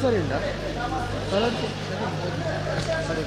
ಸರಿ ಉಂಟಾ ಕಲರ್ ಸರಿ.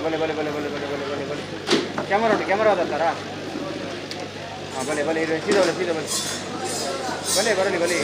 ಬಲೆ ಬಲೆ ಬಲೆ ಬಲೆ ಬಲೆ ಬಲೆ ಬಲೆ ಬಲೆ ಕ್ಯಾಮರಾ ಉಂಟು, ಕ್ಯಾಮರಾ ಅದತ್ತಾರಾ? ಹಾಂ, ಬಲೆ ಬಲೆ, ಸೀದಾ ಬಲೆ, ಸೀದಾ ಬಲೆ, ಬಲೆ ಬರಲಿ ಬಲೆ.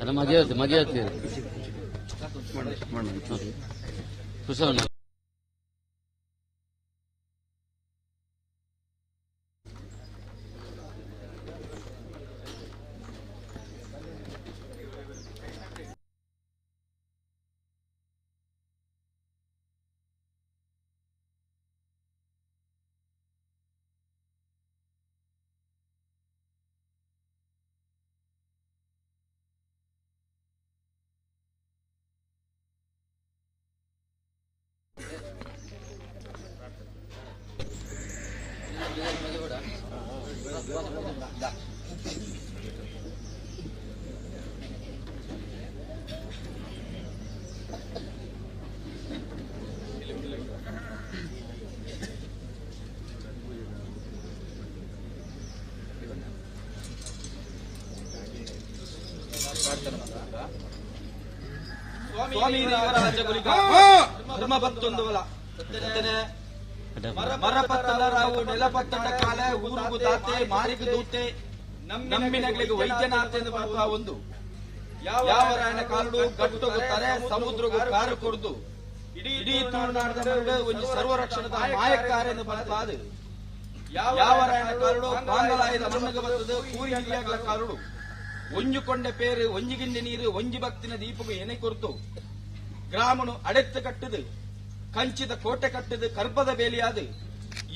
ಮಗೆ ಆಗ್ತೀರಿ ಕುಶಲ. ಸ್ವಾಮಿ ದೇವರಾಜಗುಲಿಗ ಧರ್ಮ ಬತ್ತೊಂದುವಲ ಮರಪತ್ತನ ರಾವು ನೆಲಪತ್ತನ ಕಾಲೆ ಊರುಗು ತಾತೆ ಮಾರಿಗು ದೂತೆ ನಮ್ಮಿನಗಳಿಗೆ ವೈದ್ಯನಾಥ್ ಎಂದು ಬರುವ ಒಂದು ಯಾವ ರಾಯನ ಕಾಲುಡು ಗಟ್ಟುಗು ತರೆ ಸಮುದ್ರಗು ಕಾರು ಕೊರ್ದು ಇಡೀ ತುಳುನಾಡದ ಮರಡು ಒಂದು ಸರ್ವರಕ್ಷಣದ ಮಾಯಕಾರ ಎಂದು ಬರಬಾದು ಯಾವ ರಾಯನ ಕಾಲುಡು ಪಾಂಗಲಾಯದ ಮಣ್ಣಗ ಬರ್ತದೆ ಕೂರಿ ಹಿರಿಯಾಗಲ ಕಾಲುಡು ಒಂಜುಕೊಂಡ ಪೇರು ಒಂಜಿಗಿಂಡಿ ನೀರು ಒಂಜಿ ಭಕ್ತಿನ ದೀಪಗು ಎನೆ ಕೊರ್ತು ಗ್ರಾಮನು ಅಡೆತ್ತು ಕಟ್ಟದು ಕಂಚಿದ ಕೋಟೆ ಕಟ್ಟದು ಕರ್ಬದ ಬೇಲಿಯಾದು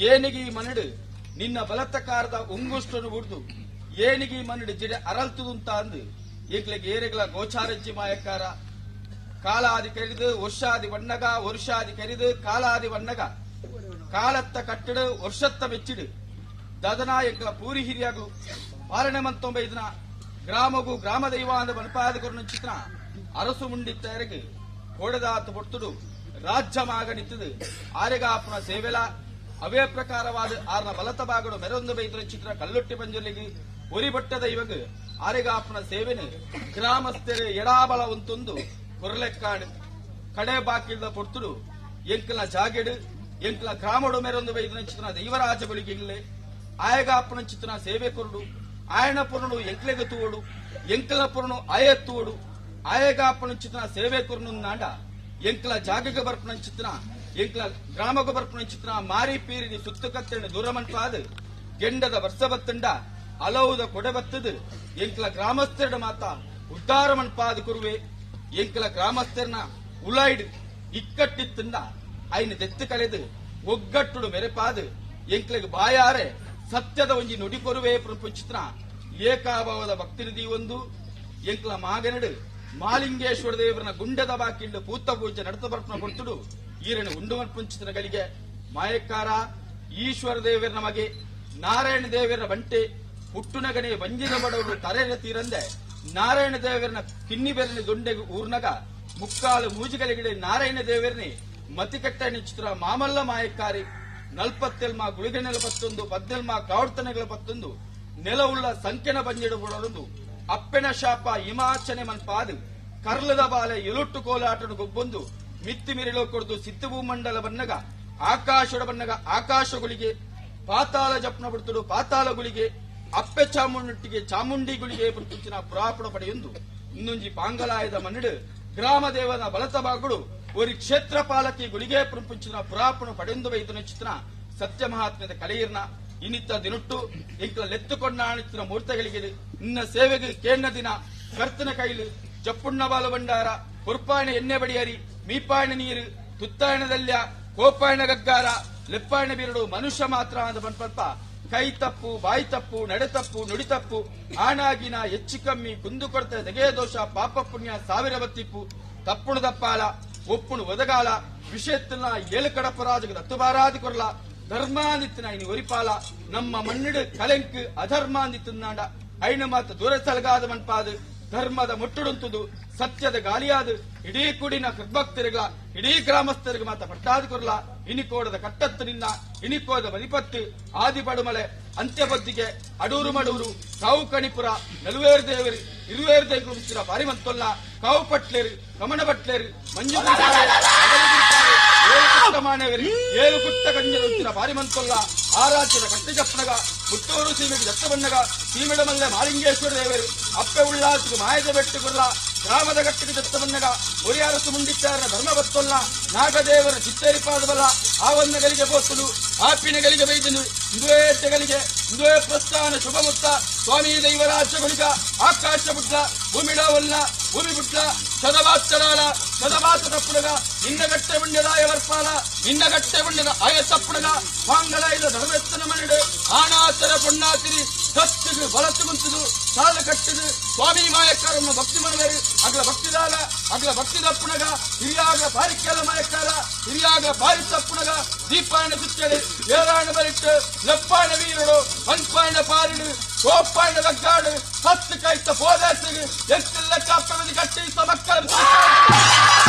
ಏನಿಗೆ ಈ ಮನಡು ನಿನ್ನ ಬಲತ್ತಕಾರದ ಉಂಗುಷ್ಟನು ಬುಡ್ದು ಏನಿಗೆ ಈ ಮನಡು ಜಿಡೆ ಅರಲ್ತುದುಂತ ಅಂದು ಈಗ್ಲಿಗೆ ಏರೆಗಳ ಗೋಚಾರಜ್ಜಿ ಮಾಯಕಾರ ಕಾಲಾದಿ ಕರಿದು ವರ್ಷಾದಿ ಬಣ್ಣಗ ವರ್ಷಾದಿ ಕರಿದು ಕಾಲಾದಿ ಬಣ್ಣಗ ಕಾಲತ್ತ ಕಟ್ಟಡು ವರ್ಷತ್ತ ಮೆಚ್ಚಿಡು ದದನ ಎಂಕಲ ಪೂರಿ ಹಿರಿಯಾಗು ಪಾಲನೆ ಮಂತೊಂಬ ಇದನ್ನ ಗ್ರಾಮಗೂ ಗ್ರಾಮ ದೈವ ಅಂದ ಬನಪಾದ ಚಿತ್ರ ಅರಸು ಮುಂಡಿತ್ತೆರಗು ಕೋಡದಾತ ಪೊರ್ತುಡು ರಾಜ್ಯ ಮಾಗಣಿತ್ತದು ಆರೆಗಾಪನ ಸೇವೆಲ ಅವೇ ಪ್ರಕಾರವಾದ ಆರ್ನ ಬಲತ ಬಾಗಡು ಮೆರೊಂದು ಬೈದ್ರ ಚಿತ್ರ ಕಲ್ಲೊಟ್ಟಿ ಪಂಜಲಿಗೆ ಒರಿಬಟ್ಟದ ಇವಾಗ ಆರೆಗಾಪನ ಸೇವೆನು ಗ್ರಾಮಸ್ಥರು ಎಡಾಬಲ ಒಂತೊಂದು ಕೊರಲೆಕ್ಕಾಡು ಕಡೆ ಬಾಕಿಲ್ದ ಪೊರ್ತುಡು ಎಂಕಲ ಜಾಗೆಡು ಎಂಕಲ ಗ್ರಾಮಡು ಮೆರೊಂದು ಬೈದ್ರ ಚಿತ್ರ ದೈವರಾಜ ಬಳಿಗೆ ಆಯಗಾಪನ ಚಿತ್ರ ಸೇವೆ ಕೊರಡು ಆಯನ ಪುರನು ಎಂಕ್ಲೆಗ ತೂವಡು ಎಂಕಲ ಪುರನು ಆಯತ್ತುವಡು ಆಯಗಾಪನ ಚಿತ್ರ ಸೇವೆ ಕೊರನು ನಾಂಡ ಎಂಕಲ ಜಾಗಗ ಬರ್ಪನ ಚಿತ್ರ ಎಂಕಲ ಗ್ರಾಮಗ ಬರ್ಪನ ಚಿತ್ರ ಮಾರಿ ಪೀರಿನಿ ಸುತ್ತಕತ್ತೆಣ್ಣು ದೂರಮನ್ಪಾದು ಗೆಂಡದ ವರ್ಷ ಬತ್ತಂಡ ಅಲೌದ ಕೊಡೆ ಬತ್ತದು ಎಂಕಲ ಗ್ರಾಮಸ್ಥರ ಮಾತ ಉದ್ಧಾರ ಮನ್ಪಾದು ಕುರುವೆ ಎಂಕಲ ಗ್ರಾಮಸ್ಥರನ ಉಲಾಯ್ಡ್ ಇಕ್ಕಟ್ಟಿತ್ತಂಡ ಐನ ದೆತ್ತು ಕಳೆದು ಒಗ್ಗಟ್ಟುಡು ಮೆರೆಪಾದು ಎಂಕ್ಲೆಗ್ ಬಾಯಾರೆ ಸತ್ಯದ ಒಂಜಿ ನುಡಿ ಕೊರುವೆ ಪ್ರಪಂಚಿತ್ರ ಏಕಾಭಾವದ ಭಕ್ತಿನಿಧಿ ಒಂದು ಎಂಕ್ಲ ಮಾಗನಡು ಮಾಲಿಂಗೇಶ್ವರ ದೇವರನ ಗುಂಡದ ಬಾಕಿಂಡು ಪೂತ ಪೂಜೆ ನಡತ ಬರ್ಪನ ಕೊಡ್ತುಡು ಈರನು ಉಂಡು ಪಂಚಿತನ ಗಳಿಗೆ ಮಾಯಕಾರ ಈಶ್ವರ ದೇವರ ಮಗೆ ನಾರಾಯಣ ದೇವರ ಬಂಟೆ ಹುಟ್ಟುನಗನೆ ಬಂಜಿನ ಬಡವರು ತರೆಯ ತೀರಂದೆ ನಾರಾಯಣ ದೇವರನ ಕಿನ್ನಿ ಬೆರನ ದೊಂಡೆಗೆ ಊರ್ನಗ ಮುಕ್ಕಾಲು ಮೂಜಿಗಲಿಗಡೆ ನಾರಾಯಣ ದೇವರನೆ ಮತಿಕಟ್ಟ ಚಿತ್ರ ಮಾಮಲ್ಲ ಮಾಯಕಾರಿ ನಲ್ಪತ್ತೆಲ್ಮ ಗುಳಿಗೆ ನೆಲಪತ್ತೊಂದು ಪದ್ದೆಲ್ಮ ಕಾವಡ್ತನೆಗಳ ಪತ್ತೊಂದು ನೆಲವುಳ್ಳ ಸಂಕೆನ ಬಂಜಿಡುಬಡೊಂದು ಅಪ್ಪೆನ ಶಾಪ ಹಿಮಾಚನೆ ಮನ್ಪಾದು ಕರ್ಲದ ಬಾಲೆ ಎಲುಟ್ಟು ಕೋಲಾಟನು ಗೊಬ್ಬೊಂದು ಮಿತ್ತಿ ಮಿರಿಲೋ ಕೊಡ್ದು ಸಿತ್ತು ಭೂಮಂಡಲ ಬನ್ನಗ ಆಕಾಶದ ಬನ್ನಗ ಆಕಾಶಗಳಿಗೆ ಪಾತಾಳ ಜಪ್ನ ಬಿಡ್ತುಡು ಪಾತಾಳಗಳಿಗೆ ಅಪ್ಪೆ ಚಾಮುಂಡಿಗೆ ಚಾಮುಂಡಿಗಳಿಗೆ ಪುಂಚಿನ ಪುರಾಪಣ ಪಡೆಯೊಂದು ಇನ್ನೊಂಜಿ ಪಾಂಗಲಾಯದ ಮನ್ನಡು ಗ್ರಾಮ ದೇವನ ಬಲತ ಬಾಗುಡು ಒರಿ ಕ್ಷೇತ್ರ ಪಾಲಕಿ ಗುಳಿಗೆ ಪುಂಚಿನ ಪುರಾಪಣ ಪಡೆಯೊಂದು ಬೈದನ ಚಿತ್ರ ಸತ್ಯ ಮಹಾತ್ಮ್ಯದ ಕಲೆಯಿರ್ನ ಇನ್ನಿತ್ತ ದಿನುಟ್ಟು ಇಂಕ್ಲ ಲೆತ್ತುಕೊಂಡಾಣಿತ್ತಿನ ಮೂರ್ತಗಳಿಗೆ ನಿನ್ನ ಸೇವೆಗೆ ಕೇಣ್ಣ ದಿನ ಕರ್ತನ ಕೈಲು ಜಪ್ಪುಣ್ಣ ಬಾಲು ಭಂಡಾರ ಪುರ್ಪಾಯಣ ಎಣ್ಣೆ ಬಡಿಯರಿ ಮೀಪಾಯಣ ನೀರು ತುತ್ತಾಯಣದಲ್ಯ ಕೋಪಾಯಣ ಗಗ್ಗಾರ ಲೆಪ್ಪಾಯಣ ಬಿರುಡು ಮನುಷ್ಯ ಮಾತ್ರ ಅಂತ ಪನ್ಪಲ್ಪ ಕೈ ತಪ್ಪು ಬಾಯಿ ತಪ್ಪು ನಡೆ ತಪ್ಪು ನುಡಿ ತಪ್ಪು ಆಣಾಗಿನ ಹೆಚ್ಚು ಕಮ್ಮಿ ಕುಂದು ಕೊರತೆ ದಗೆಯ ದೋಷ ಪಾಪ ಪುಣ್ಯ ಸಾವಿರ ಬತ್ತಿಪ್ಪು ತಪ್ಪುಣು ದಪ್ಪಾಲ ಒಪ್ಪುಣು ಒದಗಾಲ ವಿಷಯತ್ತಿನ ಏಳು ಕಡಪರಾಜಗ ದತ್ತುಬಾರಾದಿ ಕೊರಲ ಧರ್ಮಾಂದಿತ್ತಿನ ಇನಿ ಒರಿಪಾಲ ನಮ್ಮ ಮಣ್ಣಿಡು ಕಲೆಂಕ್ ಅಧರ್ಮಾಂದಿತ್ತಿನಾಂಡ ಐನ ಮಾತ ದೂರ ಸಲಗಾದ ಮನ್ಪಾದು ಧರ್ಮದ ಮುಟ್ಟುಡುಂತುದು ಸತ್ಯದ ಗಾಲಿಯಾದು ಇಡೀ ಕುಡಿನ ಹೃದ್ಭಕ್ತರಿಗಳ ಇಡೀ ಗ್ರಾಮಸ್ಥರಿಗೆ ಮಾತ ಪಟ್ಟಾದಿ ಕೊರಲ ಇನಿಕೋಡದ ಕಟ್ಟತ್ತು ನಿನ್ನ ಇನಿಕೋದ ಮನಿಪತ್ತು ಆದಿಪಡುಮಲೆ ಅಂತ್ಯಬದ್ದಿಗೆ ಅಡೂರು ಮಡೂರು ಕಾವು ಕಣಿಪುರ ನಲುವೇರು ದೇವರು ಇರುವೇರು ದೇವರು ಮುಚ್ಚಿರ ಬಾರಿಮಂತೊಲ್ಲ ಕಾವು ಪಟ್ಲೇರು ಕಮಣ ಪಟ್ಲೇರು ಮಂಜು ಏಳು ಕುಟ್ಟ ಮಾನವರು ಏಳು ಕುಟ್ಟ ಕಂಜನ ಉಚ್ಚಿರ ಬಾರಿಮಂತೊಲ್ಲ ಆ ರಾಜ್ಯದ ಕಟ್ಟಜಪ್ಪನಗ ಪುತ್ತೂರು ಸೀಮೆಗೆ ದತ್ತಬಣ್ಣಗ ಸೀಮೆಡಮಲ್ಲೆ ಮಾಲಿಂಗೇಶ್ವರ ದೇವರು ಅಪ್ಪೆ ಉಳ್ಳಾಸಿಗೆ ಮಾಯದ ಬೆಟ್ಟು ಗುರ್ಲ ಗ್ರಾಮದ ಗಟ್ಟಿಗೆ ದತ್ತಬಣ್ಣಗ ಒರಿಯಾರಸು ಮುಂಡಿತ್ತಾರನ ಧರ್ಮ ಬತ್ತೊಲ್ಲ ನಾಗದೇವರ ಚಿತ್ತೇರಿಪಾದಬಲ ಆವನ್ನಗಳಿಗೆ ಬೋಸಲು ಆಪಿನಗಳಿಗೆ ಬೈದನು ಇಂದುವೇಟಗಳಿಗೆ ಇಂದುವೇ ಪ್ರಸ್ಥಾನ ಶುಭಮುತ್ತ ಸ್ವಾಮಿ ದೈವರಾಜ ಗುಳಿಗ ಆಕಾಶ ಬುಡ್ಲ ಭೂಮಿಡವಲ್ಲ ಭೂಮಿ ಬುಡ್ಲ ಸದವಾತ್ತರಾಲ ಸದವಾತ ತಪ್ಪುಡಗ ನಿನ್ನ ಗಟ್ಟೆ ಪುಣ್ಯದಾಯ ವರ್ಪಾಲ ನಿನ್ನ ಗಟ್ಟೆ ಪುಣ್ಯದ ಆಯ ತಪ್ಪುಡಗ ವಾಂಗಲಾಯದ ಧರ್ಮೆತ್ತನ ಮನೆಡು ಆಣಾತರ ಪೊಣ್ಣಾತಿರಿ ಸತ್ತಿಗೆ ಬಲತ್ತು ಕುಂತದು ಸಾಲ ಕಟ್ಟಿದು ಸ್ವಾಮಿ ಮಾಯக்காರನ್ನ ಭಕ್ತಿ ಮನವೇರು ಅಗಲ ಭಕ್ತಿದಾಲ ಅಗಲ ಭಕ್ತಿ ತಪ್ಪುಣಗ ಹಿರಿಯಾಗ ಬಾರಿಕೆಲ ಮಾಯಕ್ಕಾರ ಹಿರಿಯಾಗ ಬಾರಿ ತಪ್ಪುಣಗ ದೀಪಾಯಣ ಸುತ್ತಡೆ ಏರಾಯಣ ಬರಿಟ್ಟು ಲೆಪ್ಪಾಯಣ ವೀರಡು ಅನ್ಪಾಯಣ ಪಾರಿಡು ಕೋಪಾಯಣ ಲಗ್ಗಾಡು ಹತ್ತು ಕೈತ ಪೋದಾಸಿಗೆ ಎತ್ತಿಲ್ಲ ಕಾಪಿ ಕಟ್ಟಿ ಮಕ್ಕಳ ಠಠಠಠ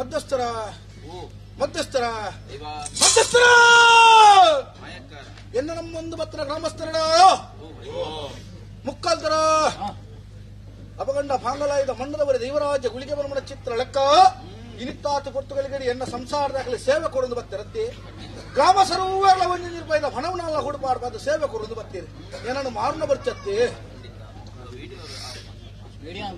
ಮಧ್ಯಸ್ಥರ, ಓ. ಮಧ್ಯಸ್ಥರ, ದೈವ. ಮಧ್ಯಸ್ಥರ. ಮಾಯಕಾರ. ಎನ್ನ ನಮ್ಮೊಂದು ಬತ್ತಿನ ಗ್ರಾಮಸ್ಥರಡ ಓ. ಮುಕ್ಕಾಲ್ತರ ಅಪಗಂಡ ಭಾಂಗಲಾಯುಧ ಮಣ್ಣದವರ ದೈವರಾಜ ಗುಳಿಗೆ ಬರಮಣ ಚಿತ್ರ ಲೆಕ್ಕ ಇನಿತ್ತಾತು ಪೊರ್ತುಗಳಿಗೆ ಎನ್ನ ಸಂಸಾರದಾಗಲಿ ಸೇವೆ ಕೊಡೊಂದು ಬತ್ತಿರತ್ತಿ. ಗ್ರಾಮ ಸರ್ವೆಲ್ಲ 1 ರೂಪಾಯಿದ ಹಣವನ್ನೆಲ್ಲ ಹುಡುಪಾಡಬಾರ್ದು, ಸೇವೆ ಕೊಡೊಂದು ಬರ್ತೀರಿ. ಏನನ್ನು ಮಾರುನ ಬರ್ಚತ್ತಿ. ವಿಡಿಯೋ.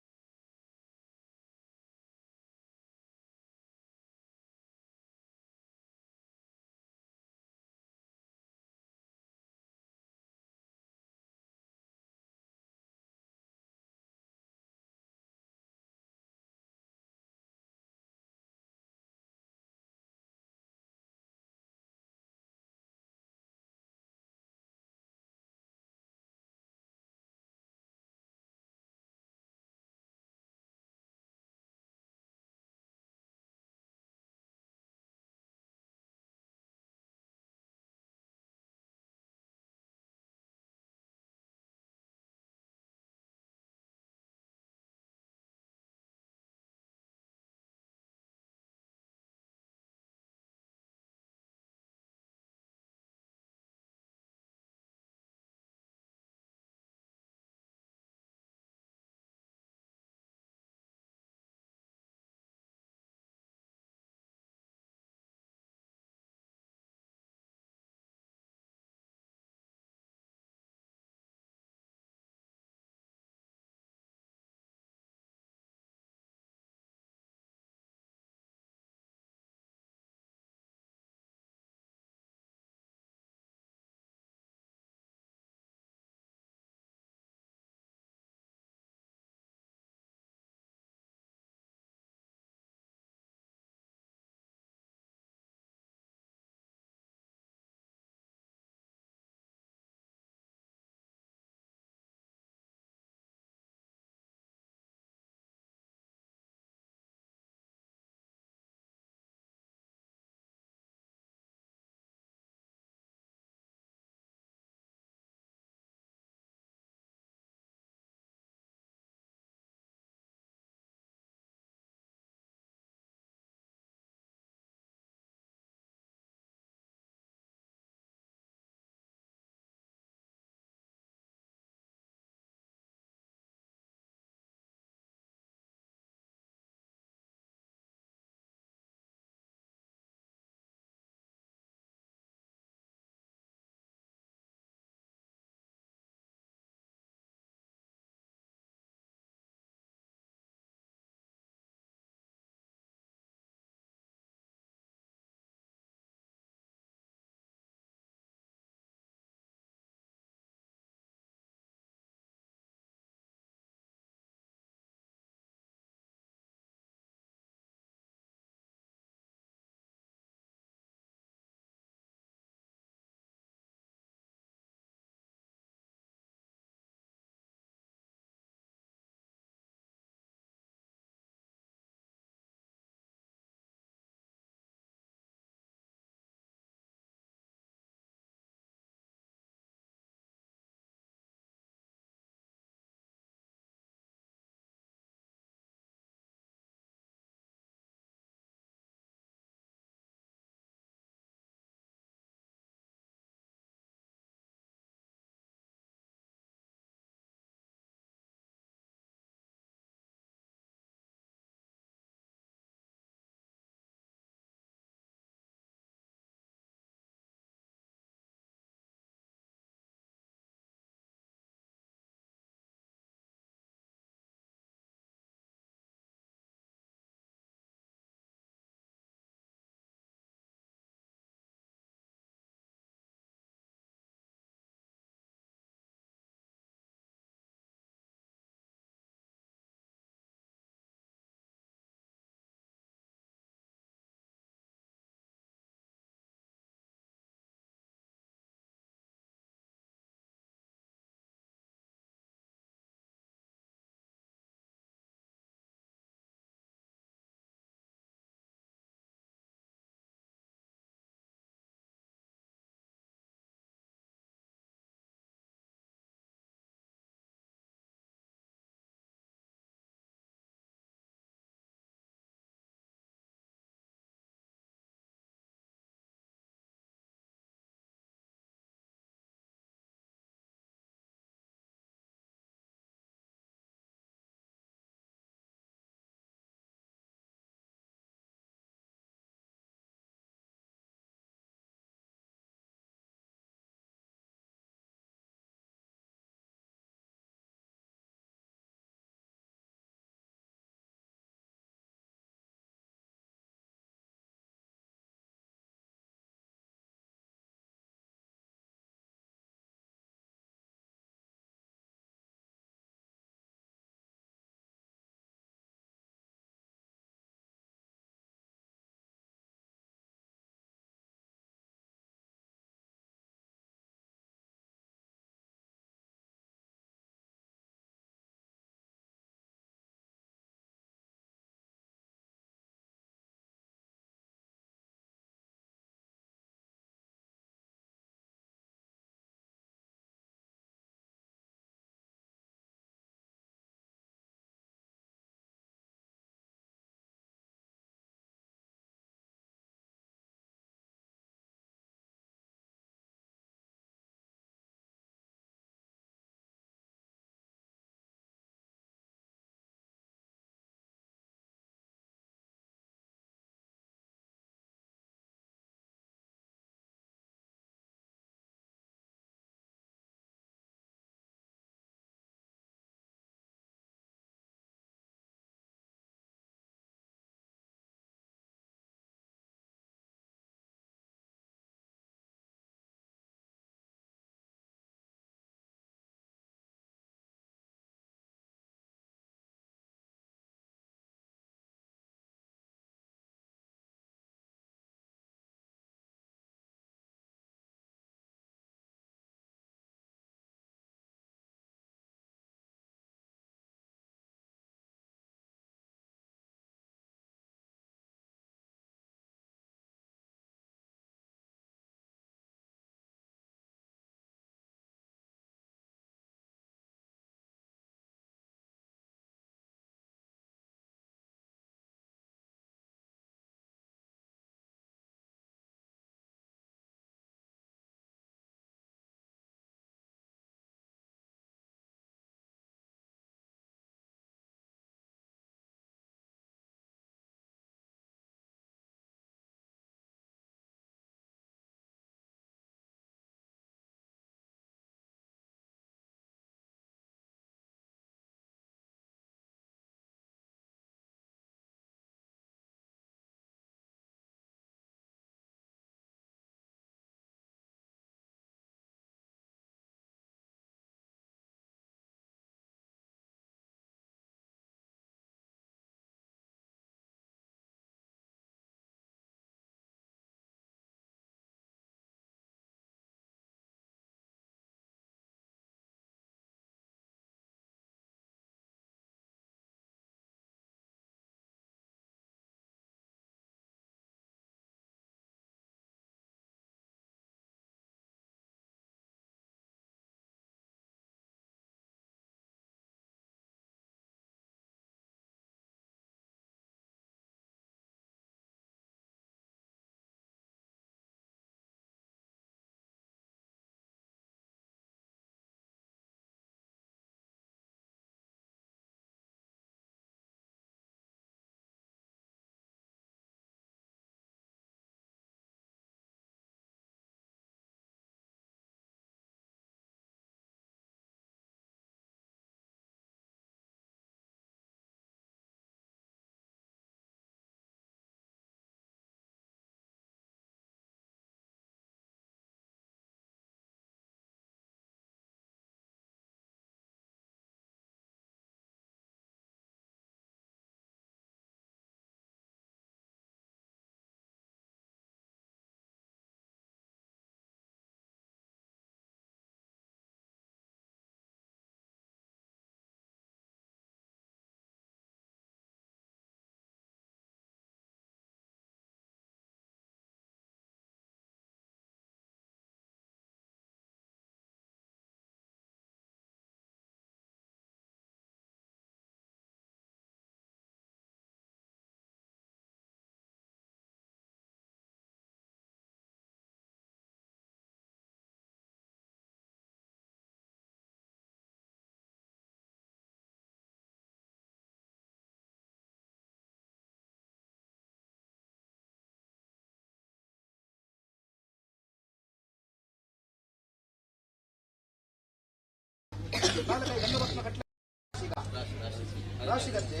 ರಾಶಿಗತ್ತೆ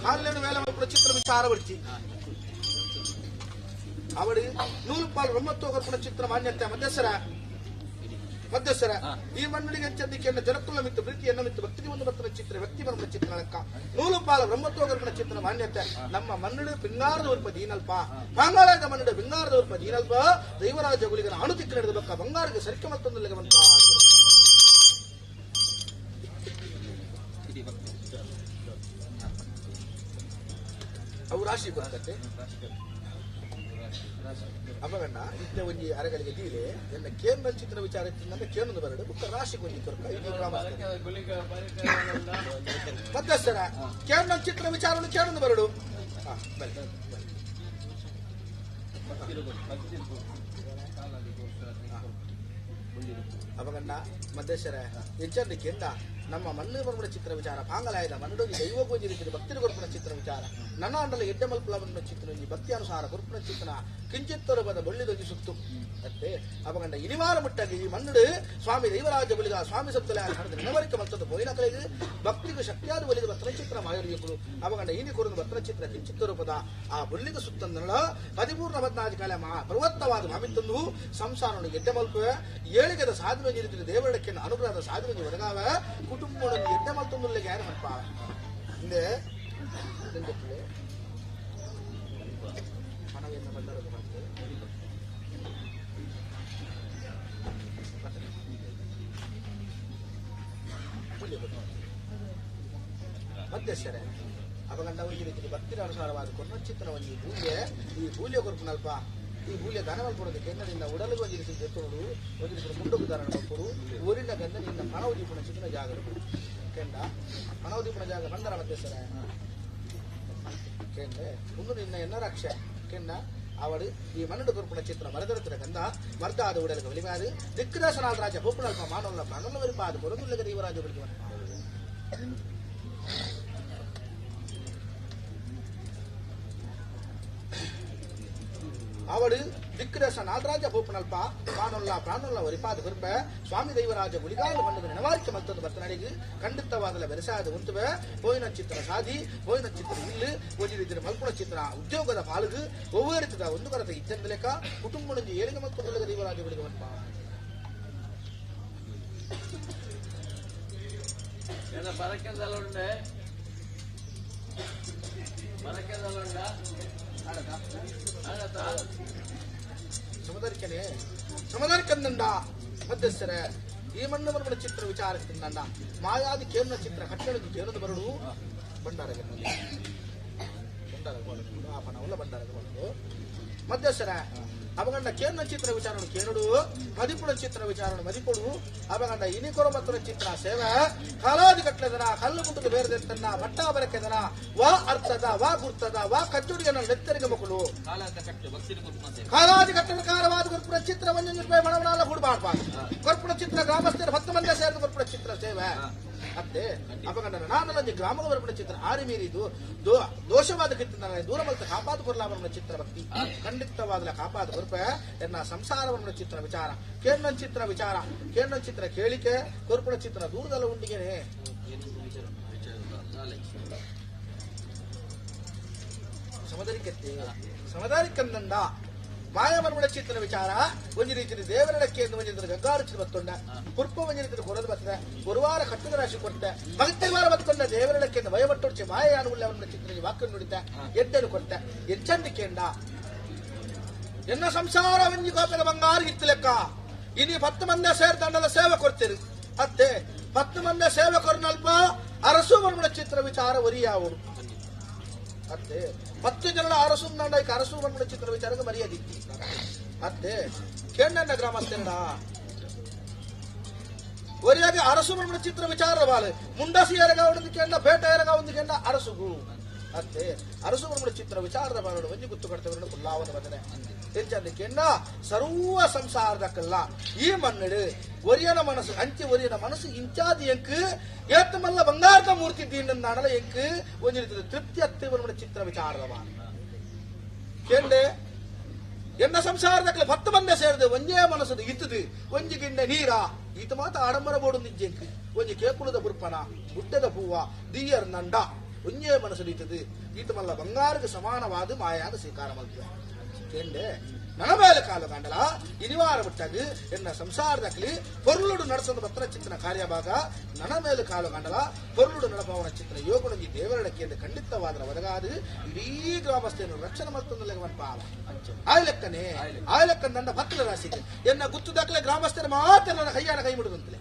ಕಾಲಿನ ಮೇಲೆ ಚಿತ್ರ ವಿಚಾರ ಬರ್ತಿ ಅವಳಿ ನೂರು ಪಾಲು ಬ್ರಹ್ಮತ್ವ ಚಿತ್ರ ಮಾನ್ಯತೆ ಮಧ್ಯಸ್ಥರ ಮಧ್ಯಸ್ಥರ ಈ ಮಣ್ಣುಡಿಗೆ ಚಂದಿಕೆಯನ್ನು ಜನಕುಲ ಮಿತ್ತು ಪ್ರೀತಿಯನ್ನು ಮಿತ್ತು ಭಕ್ತಿ ಒಂದು ಬರ್ತನ ಚಿತ್ರ ವ್ಯಕ್ತಿ ಬರುವ ಚಿತ್ರ ಲೆಕ್ಕ ನೂಲು ಪಾಲ ಬ್ರಹ್ಮತ್ವ ಚಿತ್ರ ಮಾನ್ಯತೆ ನಮ್ಮ ಮಣ್ಣುಡು ಪಿಂಗಾರದ ಉರ್ಪ ದೀನಲ್ಪ ಬಂಗಾಳದ ಮಣ್ಣುಡು ಪಿಂಗಾರದ ಉರ್ಪ ದೀನಲ್ಪ ದೈವರಾಜ ಗುಳಿಗನ ಅಣು ತಿಕ್ಕ ನಡೆದ ಬಕ್ಕ ಬಂಗಾರಿಗೆ ಸರಿಕೆ ಮತ್ತೊಂದು ಲೆಗವಂತ ಅವು ರಾಶಿ ಬರ್ತತೆ ಅಮ್ಮಗಣ್ಣ ಇತ್ತ ಒಂಜಿ ಅರಗಳಿಗೆ ದೀಲೆ ಎನ್ನ ಕೇಂದ್ರ ಚಿತ್ರ ವಿಚಾರ ಇತ್ತಿಂದ ಕೇನೊಂದು ಬರಡು ಬುಕ್ಕ ರಾಶಿ ಗೊಂಜಿ ಕೊರಕ ಇದು ಮಧ್ಯಸ್ಥರ ಕೇಂದ್ರ ಚಿತ್ರ ವಿಚಾರ ಕೇನೊಂದು ಬರಡು ಅವಗಣ್ಣ ಮಧ್ಯಸ್ಥರ ಹೆಚ್ಚಂದ ಕೇಂದ್ರ ನಮ್ಮ ಮಣ್ಣು ಬರುವ ಚಿತ್ರ ವಿಚಾರ ಪಾಂಗಲಾಯದ ಮಣ್ಣುಡೋಗಿ ದೈವ ಗೊಂಜಿ ರೀತಿಯ ಭಕ್ತರು ಕೊರ್ಪುನ ಚಿತ್ರ ವಿಚಾರ ನನ್ನ ಅಂಡಲ ಎಡ್ಡೆ ಮಲ್ಪುಲ ಬಂದ ಚಿತ್ರ ಭಕ್ತಿ ಅನುಸಾರ ಕೊರ್ಪುನ ಚಿತ್ರ ಕಿಂಚಿತ್ತರು ಬದ ಬೊಳ್ಳಿದೊಂಜಿ ಸುತ್ತು ಅತ್ತೆ ಅವಗಂಡ ಇನಿವಾರ ಮುಟ್ಟಾಗಿ ಈ ಮಣ್ಣುಡು ಸ್ವಾಮಿ ದೈವರಾಜ ಬಲಿಗ ಸ್ವಾಮಿ ಸತ್ತಲೆ ಹಣದ ನೆನವರಿಕೆ ಮಲ್ತದ ಪೋಯಿನ ಕಲೆಗೆ ಭಕ್ತಿಗೆ ಶಕ್ತಿಯಾದ ಬಲಿದ ಭಕ್ತನ ಚಿತ್ರ ಮಾಯರಿಯಕುಲು ಅವಗಂಡ ಇನಿ ಕೊರದು ಭಕ್ತನ ಚಿತ್ರ ಕಿಂಚಿತ್ತ ರೂಪದ ಆ ಬೊಳ್ಳಿದ ಸುತ್ತಂದಳ ಪದಿಪೂರ್ಣ ಪದ್ನಾಜಿ ಕಾಲ ಮಹಾ ಪರ್ವತ್ತವಾದ ಭಾವಿತ್ತಂದು ಸಂಸಾರವನ್ನು ಎಡ್ಡೆ ಮಲ್ಪುವೆ ಏಳಿಗೆದ ಸಾಧುವೆ ನೀರಿದ್ದರೆ ದೇವರಡಕ್ಕೆ ಅನುಗ್ರಹದ ಸಾಧುವೆ ಒದಗಾವ ಕುಟುಂಬವನ್ನು ಎಡ್ಡೆ ಮಲ್ತೊಂದುಲ್ಲೆ ಯಾರು ಮಲ್ಪ ಹಿಂದೆ ಹಣವನ್ನು ಬಂದರದು ಮಧ್ಯಸ್ಥರೇ ಅವಗಂಡ ಈ ರೀತಿ ಭಕ್ತಿರ ಅನುಸಾರವಾದ ಕೊನ್ನ ಚಿತ್ರ ಒಂಜಿ ಭೂಲಿಯ ಈ ಭೂಲಿಯ ಕೊರ್ಪುನಲ್ಪ ಈ ಭೂಲಿಯ ದಾನ ಮಲ್ಪೊಡೋದು ಕೆನ್ನದಿಂದ ಉಡಲಿಗೆ ಒಂಜಿ ರೀತಿ ಎತ್ತೋಡು ಒಂಜಿ ರೀತಿ ಮುಂಡುಗು ದಾನ ಮಲ್ಪೊಡು ಊರಿನ ಗಂಧ ನಿನ್ನ ಪಣವು ದೀಪನ ಚಿತ್ರ ಜಾಗ ಕೆಂಡ ಪಣವು ದೀಪನ ಜಾಗ ಬಂದರ ಮಧ್ಯಸ್ಥರೇ ಕೆಂಡೆ ಒಂದು ನಿನ್ನ ಎನ್ನ ರಕ್ಷೆ ಕೆಂಡ ಅವಳು ಈ ಮನ್ನಡು ಕೊರ್ಪುನ ಚಿತ್ರ ಮರದರತಿರ ಗಂಧ ಮರ್ದಾದ ಉಡಲಿಗೆ ಒಲಿಮಾದು ದಿಕ್ಕದಾಸನಾದ ರಾಜ ಪೋಪುನಲ್ಪ ಮಾನವಲ್ಲ ಪ್ರಾಣಲ್ಲ ವರಿಪಾದು ಕೊರದುಲ್ಲಗ ದೇವರಾಜ ಬಳಿಗೆ ಅವಳು ದಿಕ್ಕದಸ ನಾಲ್ರಾಜ ಪೋಪನಲ್ಪ ಮಾನೊಲ್ಲ ಪ್ರಾಣೊಲ್ಲ ವರಿಪಾದ ಕುರ್ಪೆ ಸ್ವಾಮಿ ದೈವರಾಜ ಗುಳಿಗಾಲ ಬಣ್ಣದ ನೆನವಾರಿಕೆ ಮತ್ತೊಂದು ಬರ್ತನಡಿಗೆ ಖಂಡಿತವಾದಲ ಬೆರಸಾದ ಉಂತುವೆ ಪೋಯಿನ ಚಿತ್ರ ಸಾಧಿ ಪೋಯಿನ ಚಿತ್ರ ಇಲ್ಲು ಒಂಜಿ ಮಲ್ಪುಣ ಚಿತ್ರ ಉದ್ಯೋಗದ ಪಾಲುಗು ಒವ್ವು ಒಂದು ಕರತ ಇಜ್ಜಂದ ಲೆಕ್ಕ ಕುಟುಂಬನೊಂಜಿ ಏಳಿಗೆ ಮಲ್ಪುನ ದೈವರಾಜ ಗುಳಿಗೆ ಮಲ್ಪ ಸಮದರಿಕನೆ ಸಮದರಿಕಂದಂಡ ಮಧ್ಯಸ್ಥರ ಈ ಮಣ್ಣು ಮರ್ಮಣ ಚಿತ್ರ ವಿಚಾರ ಮಾಯಾದಿ ಕೇಂದ್ರ ಚಿತ್ರ ಕಟ್ಟಡದ ಕೇಂದ್ರದ ಬರಡು ಭಂಡಾರ ಭಂಡಾರ ಆ ಪಣವಲ್ಲ ಭಂಡಾರ ಮಧ್ಯಸ್ಥರ ಅವಗಂಡ ಕೇಂದ್ರ ಚಿತ್ರ ವಿಚಾರಣೆ ಕೇರಡು ಮದಿಪುಡ ಚಿತ್ರ ವಿಚಾರಣೆ ಮದಿಪುಡು ಅವಗಂಡ ಇನಿಕೊರ ಮತ್ತನ ಚಿತ್ರ ಸೇವೆ ಕಾಲಾದಿ ಕಟ್ಲೆದನ ಕಲ್ಲು ಮುಂಟು ಬೇರೆದೆತ್ತನ್ನ ಮಟ್ಟ ಬರಕೆದನ ವಾ ಅರ್ಥದ ವಾ ಗುರ್ತದ ವಾ ಕಚ್ಚುಡಿಗನ ನೆತ್ತರಿಗೆ ಮಕ್ಕಳು ಕಾಲಾದಿ ಕಟ್ಟಡಕಾರವಾದ ಕೊರ್ಪುರ ಚಿತ್ರ ಒಂಜೊಂದು ರೂಪಾಯಿ ಮಣವನಾಲ ಹುಡುಬಾಡ್ಬಾರ್ದು ಕೊರ್ಪುರ ಚಿತ್ರ ಗ್ರಾಮಸ್ಥರ 10 ಮಂದಿ ಸೇರಿದ ಕೊರ್ಪುರ ಚಿತ್ರ ಸೇವೆ ಅತ್ತೆ ಅಪಗಂಡ ನಾನೊಂದು ಗ್ರಾಮದ ಬರ್ಪುಣ ಚಿತ್ರ ಆರಿ ಮೀರಿದು ದೋಷವಾದ ಕಿತ್ತ ದೂರ ಮಲ್ತ ಕಾಪಾದು ಕೊರ್ಲಾ ಬರ್ಪುಣ ಚಿತ್ರ ಭಕ್ತಿ ಖಂಡಿತವಾದಲ ಕಾಪಾದು ಕೊರ್ಪೆ ಎನ್ನ ಸಂಸಾರವನ್ನು ಚಿತ್ರ ವಿಚಾರ ಕೇಂದ್ರ ಚಿತ್ರ ವಿಚಾರ ಕೇಂದ್ರ ಚಿತ್ರ ಕೇಳಿಕೆ ಕೊರ್ಪುಣ ಚಿತ್ರ ದೂರದಲ್ಲ ಉಂಡಿಗೆನೆ ಸಮದರಿಕೆತ್ತೆ ಸಮದಾರಿಕಂದಂಡ ಮಾಯಮರ್ಮಣ ಚಿತ್ರ ವಿಚಾರ ಒಂಜಿ ರೀತಿಯ ದೇವರಡಕ್ಕೆ ಎಂದು ಒಂಜಿ ಗಗ್ಗಾರು ಚಿತ್ರ ಬತ್ತೊಂಡ ಕುರ್ಪ ಒಂಜಿ ರೀತಿಯ ಕೊರದು ಬರ್ತದೆ ಗುರುವಾರ ಕಟ್ಟದ ರಾಶಿ ಕೊಡ್ತೆ ಭಕ್ತಿವಾರ ಬತ್ತೊಂಡ ದೇವರಡಕ್ಕೆ ಎಂದು ಭಯಪಟ್ಟೊಡ್ಚಿ ಮಾಯ ಅನುಕೂಲ ಚಿತ್ರ ವಾಕ್ಯ ನುಡಿತ ಎಡ್ಡನು ಕೊಡ್ತೆ ಎಚ್ಚಂದಿಕೆಂಡ ಎನ್ನ ಸಂಸಾರ ಒಂಜಿ ಕೋಪದ ಬಂಗಾರ ಇತ್ತು ಲೆಕ್ಕ ಇನಿ 10 ಮಂದಿ ಸೇರ್ದಂಡಲ ಸೇವೆ ಕೊಡ್ತೀರಿ ಅತ್ತೆ 10 ಮಂದಿ ಸೇವೆ ಕೊರ್ನಲ್ಪ ಅರಸು ಮರ್ಮಣ ಚಿತ್ರ ವಿಚಾರ ಒರಿಯಾವರು ಅತ್ತೆ 10 ಜನರ ಅರಸು ನಂಡ ಅರಸು ಮರ್ಮಣ ಚಿತ್ರ ವಿಚಾರಕ್ಕೆ ಮರ್ಯಾದೆ ಅತ್ತೆ ಕೇಂದ್ರ ಗ್ರಾಮಸ್ಥರ ಒರಿಯಾಗಿ ಅರಸು ಮರ್ಮಣ ಚಿತ್ರ ವಿಚಾರ ಬಾಲು ಮುಂಡಸಿ ಎರಗ ಒಂದು ಕೇಂದ್ರ ಪೇಟ ಎರಗ ಒಂದು ಕೇಂದ್ರ ಅರಸುಗು ಅತ್ತೆ ಅರಸು ಮರ್ಮಣ ಚಿತ್ರ ವಿಚಾರದ ಬಾಲು ಒಂಜಿ ಗುತ್ತು ಕಡ್ತವರನ್ನು ಕುಲ್ಲಾವನ ಬಂದನೆ ಎಂಚಂದ ಸರ್ವ ಸಂಸಾರದಕ್ಕಲ್ಲ ಈ ಮನ್ನಡು ಒರಿಯನ ಮನಸ್ಸು ಅಂಚೆ ಒರಿಯನ ಮನಸ್ಸು ಇಂಚಾದಿ ಎಂಕ್ ಏತ್ತಮಲ್ಲ ಬಂಗಾರದ ಮೂರ್ತಿ ದೀಂಡಾಡಲ ಎಂಕ್ ಒಂಜಿ ರೀತಿಯ ತೃಪ್ತಿ ಅತ್ತೆ ಬರುವ ಚಿತ್ರ ವಿಚಾರದವ ಕೇಂಡೆ ಎನ್ನ ಸಂಸಾರದಕ್ಕೆ 10 ಮಂದಿ ಸೇರಿದೆ ಒಂಜೇ ಮನಸ್ಸು ಇತ್ತದು ಒಂಜಿ ಗಿಂಡೆ ನೀರ ಈತ ಮಾತ ಆಡಂಬರ ಬೋಡು ನಿಜ್ಜೆಂಕ್ ಒಂಜಿ ಕೇಕುಳದ ಬುರ್ಪನ ಬುಟ್ಟದ ಹೂವ ದಿಯರ್ ನಂಡ ಒಂಜೇ ಮನಸ್ಸು ಇತ್ತದು ಈತ ಮಲ್ಲ ಬಂಗಾರಕ್ಕೆ ಸಮಾನವಾದ ಮಾಯಾದ ಸ್ವೀಕಾರ ಮಲ್ತದೆ ಕೇಂಡೆ ನನ್ನ ಮೇಲೆ ಕಾಲು ಕಾಂಡಲ ಇನಿವಾರ ಬಿಟ್ಟಾಗ ಎನ್ನ ಸಂಸಾರದಕ್ಲಿ ಪೊರುಳುಡು ನಡೆಸೋದು ಪತ್ರ ಚಿತ್ರನ ಕಾರ್ಯಭಾಗ ನನ್ನ ಮೇಲೆ ಕಾಲು ಕಾಂಡಲ ಪೊರುಳುಡು ನಡಪವನ ಚಿತ್ರ ಯೋಗುಣಂಜಿ ದೇವರಡಕ್ಕೆ ಎಂದು ಖಂಡಿತವಾದ ಒದಗಾದು ಇಡೀ ಗ್ರಾಮಸ್ಥೆಯನ್ನು ರಕ್ಷಣೆ ಮತ್ತೊಂದು ಪಾವ ಆಯ್ಲೆಕ್ಕನೆ ಆಯ್ಲೆಕ್ಕನ್ ದಂಡ ಪತ್ರ ರಾಶಿಗೆ ಎನ್ನ ಗುತ್ತು ದಾಖಲೆ ಗ್ರಾಮಸ್ಥರ ಮಾತ್ರ ನನ್ನ ಕೈಯಾನ ಕೈ ಬಿಡುದಂತಲೆ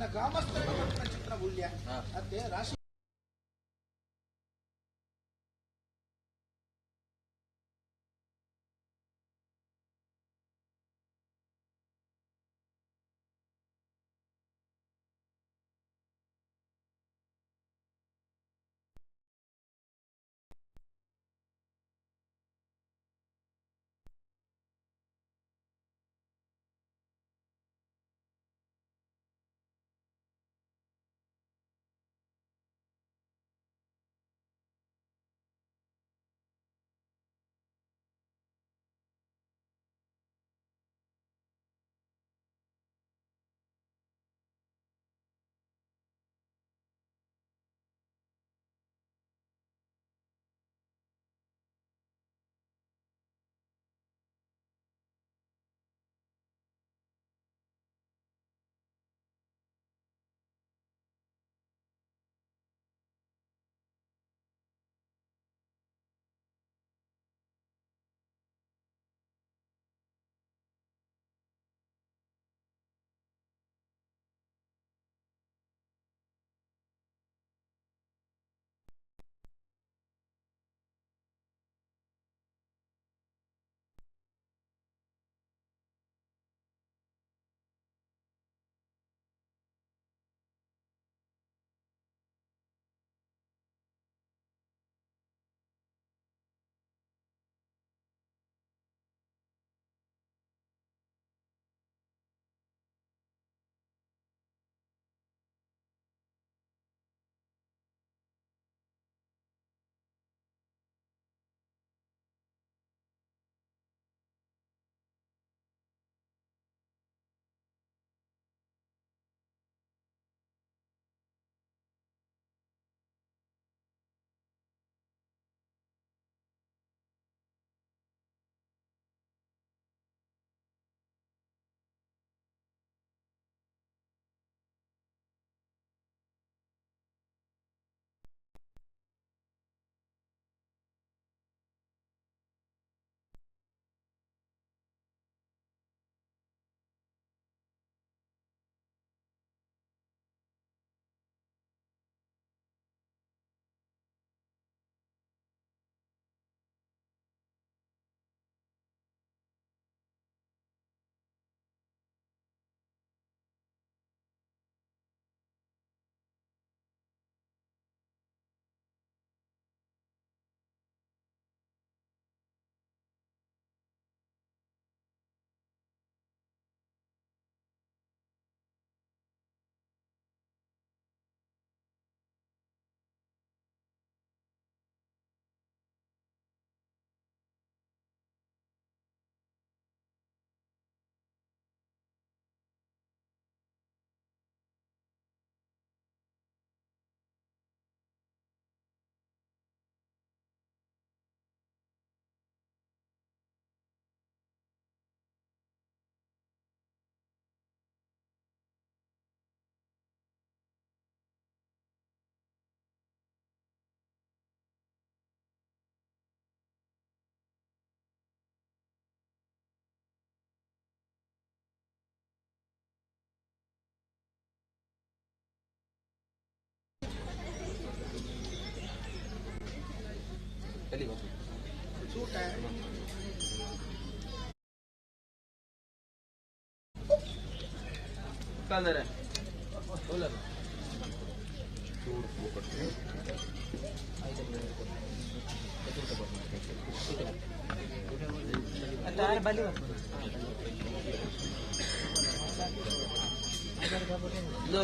ಗ್ರಾಮಸ್ಥರ ಚಿತ್ರ ಮೂಲ್ಯ ಅದೇ ರಾಶಿ ಇದು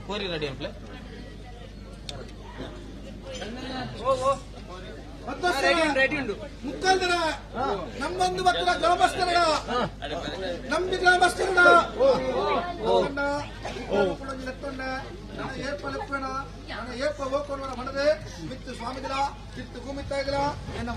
ಕೋರಿ ರೆಡಿ ಅಂಪ್ಲೆ ಮುಕ್ಕಲ್ದರ ನಮ್ಮೊಂದು ಭಕ್ತರ ಗ್ರಾಮಸ್ಥರ ನಂಬಿ ಗ್ರಾಮಸ್ಥರ ಏಪ ಲೆಪ್ಪಣ ಏಪ ಹೋಗೋಣ ಮನದೆ ಮಿತ್ತು ಸ್ವಾಮಿಗಳ ಮಿತ್ತು ಭೂಮಿತ್ತಾಗಿಲ್ಲ ಎನ್ನ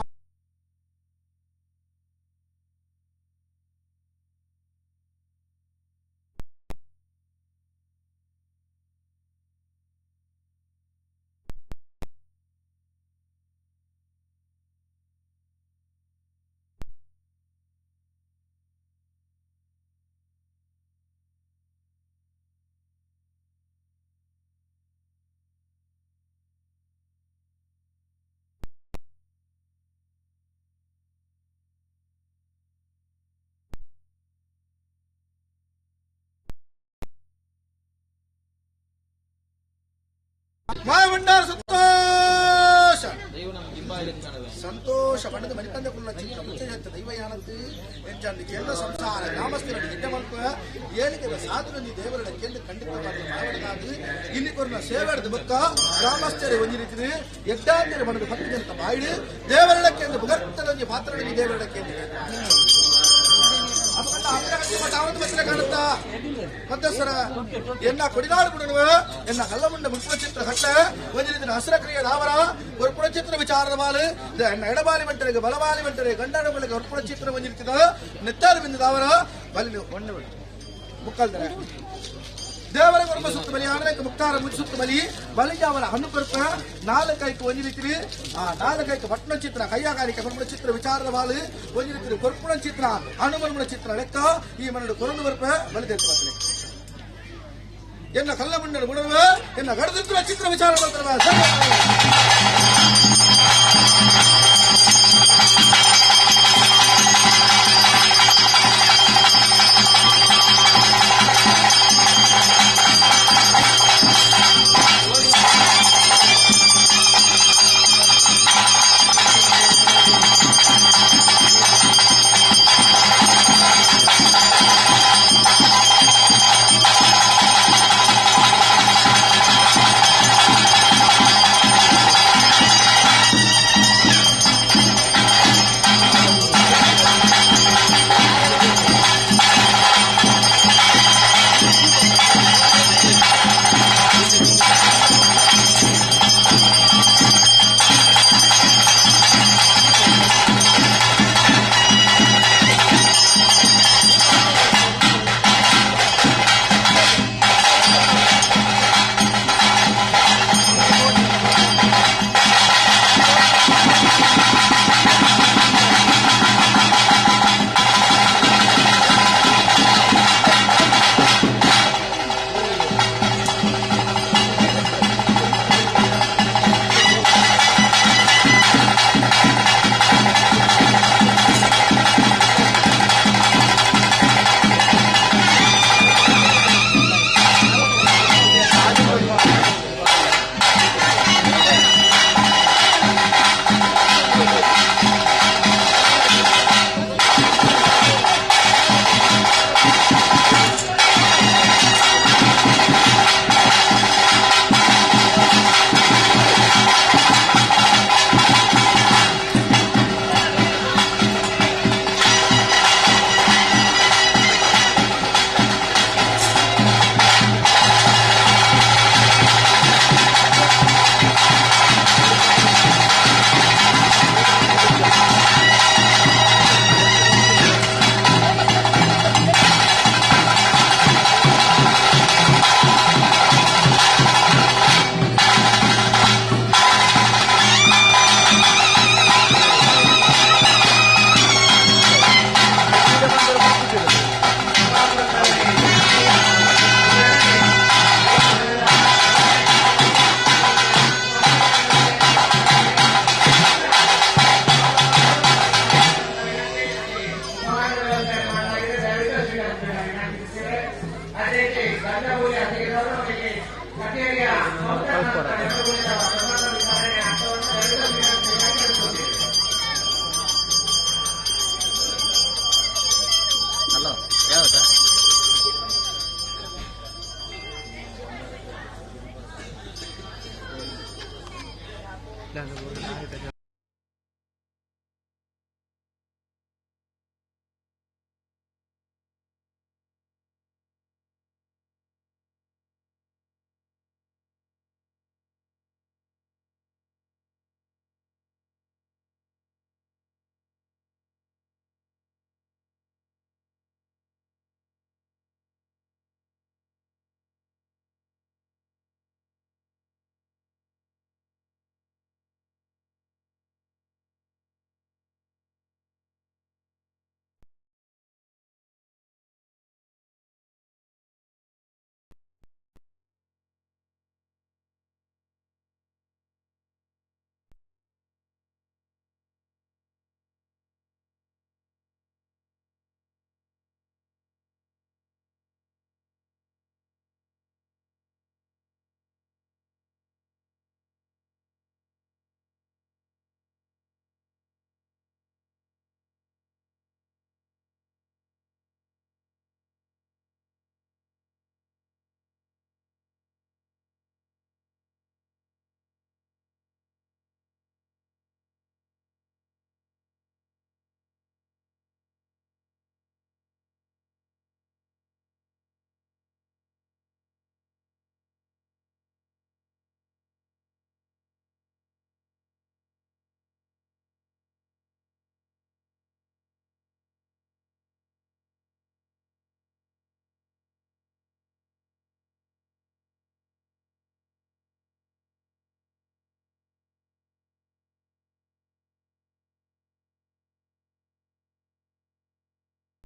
ಮಾಯಭಂಡಾರ ಸಂತೋಷ ಸಂತೋಷ ಬಣ್ಣದ ಮಣಿಕಂದ ಕುಲ್ಲ ಚಿಕ್ಕ ಮುಚ್ಚ ದೈವಯಾನಂತಿ ಎಂಚಂದು ಕೇಂದ್ರ ಸಂಸಾರ ಗ್ರಾಮಸ್ಥರ ನಿಡ್ಡ ಮಲ್ಪ ಏಳಿಗೆ ಸಾಧುರಲ್ಲಿ ದೇವರ ಕೇಂದ್ರ ಖಂಡಿತ ಮಾವಡದಾಗಿ ಇಲ್ಲಿ ಕೊರನ ಸೇವೆಡ್ದು ಬಕ್ಕ ಗ್ರಾಮಸ್ಥರ ಒಂಜಿ ರೀತಿ ಎಡ್ಡಾಂದಿರ ಮನದ ಭಕ್ತಿ ಜನತ ಬಾಯಿಡು ದೇವರಡ ಕೇಂದ್ರ ಬುಗರ್ತಲೊಂಜಿ ಪಾತ್ರರಲ್ಲಿ ದೇವರಡ ಕೇಂದ್ರ ಕಾಣುತ್ತಾ ಮಧ್ಯಸ್ಥರ ಎನ್ನ ಕೊಡಿನಾಡು ಬಿಡುವ ಎನ್ನ ಕಲ್ಲಮುಂಡ ಮುಲ್ಪುಣ ಚಿತ್ರ ಕಟ್ಟ ಒಂಜಿ ಹಸರ ಕ್ರಿಯೆ ದಾವರ ஒரு புறச்சித்திர ವಿಚಾರದ ಮಾಲು ಎನ್ನ ಎಡಬಾಲಿ ಬಂಟರಿಗೆ ಬಲಬಾಲಿ ಬಂಟರಿಗೆ ಗಂಡನ ஒரு புறச்சித்திர ಒಂಜಿರ್ತಿದ ನೆತ್ತಾರು ಬಿಂದು ದಾವರ ಬಲಿ ಒಣ್ಣೆ ಮುಕ್ಕಲ್ದರೆ ದೇವರ ಕೊರಮ ಸುತ್ತ ಬಲಿ ಆನಕ್ಕೆ ಮುಕ್ತಾರ ಮುಚ್ಚಿ ಸುತ್ತ ಬಲಿ ಬಲಿಜಾವರ ಹಣ್ಣು ಕೊರಪ ನಾಲ್ಕೈக்கு ಒಂಜಿರಿತಿರಿ ಆ ನಾಲ್ಕೈக்கு ಪಟ್ನ ಚಿತ್ರ ಕೈಯಾಗಾರಿಕೆ ಕೊರ್ಪುಣ ಚಿತ್ರ ವಿಚಾರದ ಬಾಳು ಒಂಜಿರಿತಿರಿ ಕೊರ್ಪುಣ ಚಿತ್ರ ಹನುಮನ್ಮುಣ ಚಿತ್ರ ಲೆಕ್ಕ ಈ ಮನಡು ಕೊರಂದು ಬರ್ಪ ಬಲಿ ದೇವ ಎನ್ನ ಕಲ್ಲಮುಂಡನ ಗುಣವ ಎನ್ನ ಗಡದಿತ್ರ ಚಿತ್ರ ವಿಚಾರ ಮಾಡ್ತಾರ. ಅದೇ ರೀತಿ ಗಂಧ ಪೂಜೆ ತೆಗೆದವರು ಅವರಿಗೆ ಕಲ್ಸ್ಕೊಡತ್ತೆ.